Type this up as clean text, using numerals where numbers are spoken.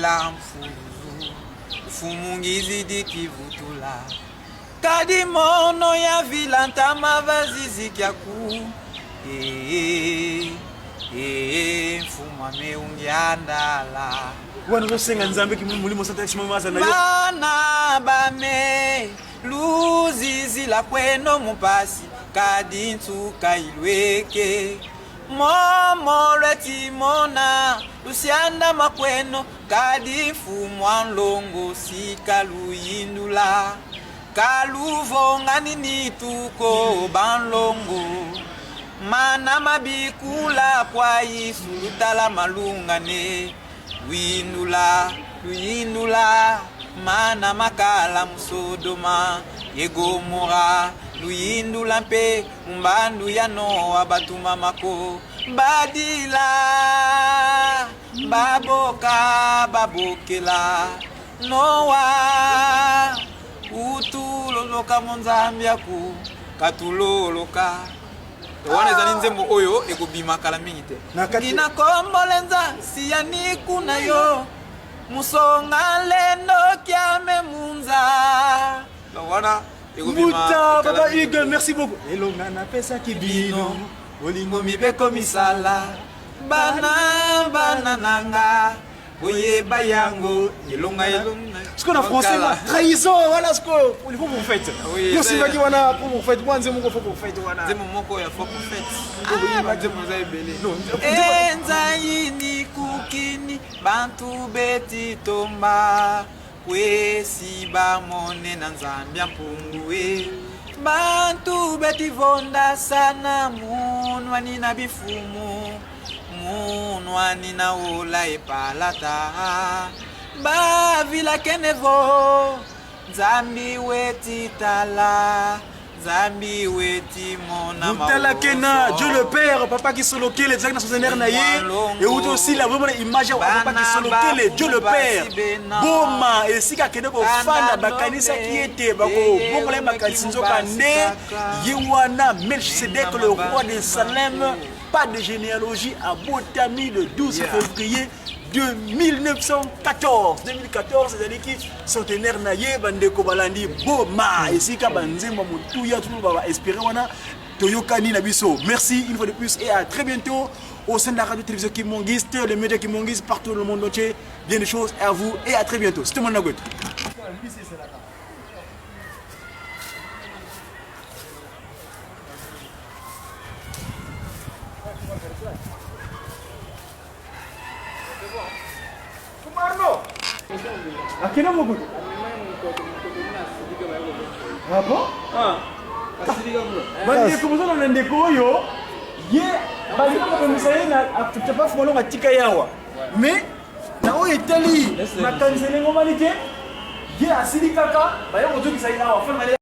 Ela mfuluzu mfumu ngizidi kivutula kadi mono ya vila ntama vazizikyaku ee ee mfumu ameungiandala wana ozosenga nzambe ki molimo santo ya aza na yo bana bame luzizila kweno mupasi kadi ntsuka ilweke momo lwetimona lusianda makweno kadi mfumu nlongo sika luyindula kaluvonga nini tuko banlongo mana mabikula kwa isu lutala malungane luyindula luyindula mana makala musodoma ye gomora luyindula mpe mumbandu ya noa batuma mako badila baboka babokela noa utuloloka monzambi aku katuloloka wana ezali nzembo oyo ekobima kala mingi te ngina kombolenza siyaniku na yo musonga lendo kiame munza donc wana ekobima papa Hugues merci beaucoup elonga napesaki bino bolingo mibeko misala bana bana nanga boyeba yango elonga elonga sikoyo na français ma trahison wana sikoyo il faut vous faites yo simbaki wana pour vous faites mwa nzembo moko faut vous faites wana nzembo moko ya faut vous faites ah nzembo eza ebele enzayini kukini bantu beti tomba kwesi bamone na nzambi ya mpungu e bantu beti vonda sana munwani na bifumu munwani na ola epalata bavila kenevo nzambi weti tala nzambi weti mona mutalakena dieu le père papa kisolokele ezalaki na centenaire na ye euti osila bomona image ya papa kisolokele dieu le père boma esika akende kofanda bakanisaki ete bakobongola ye makanisi nzoka nde ye wana melchisedek le roi de salem pas de généalogie abotami le 12 février de 1914 2014 ezalaki centenaire na ye bandeko balandi boma esika banzembo ya motuya tunu baespere wana toyokani na biso merci une fois de plus et à très bientôt au sein de la radio télévision kimongiste les médias kimongiste partout dans le monde entier bien des choses à vous et à très bientôt c'était mon nagote Akenda mokoto. Ah bon? Ah. Bandeko bozona na ndeko oyo ye balingi kobongisa ye na papa molongo atika ye awa mais na oyo etali makanisi elengomani te ye asili kaka baye kozongisa ye awa.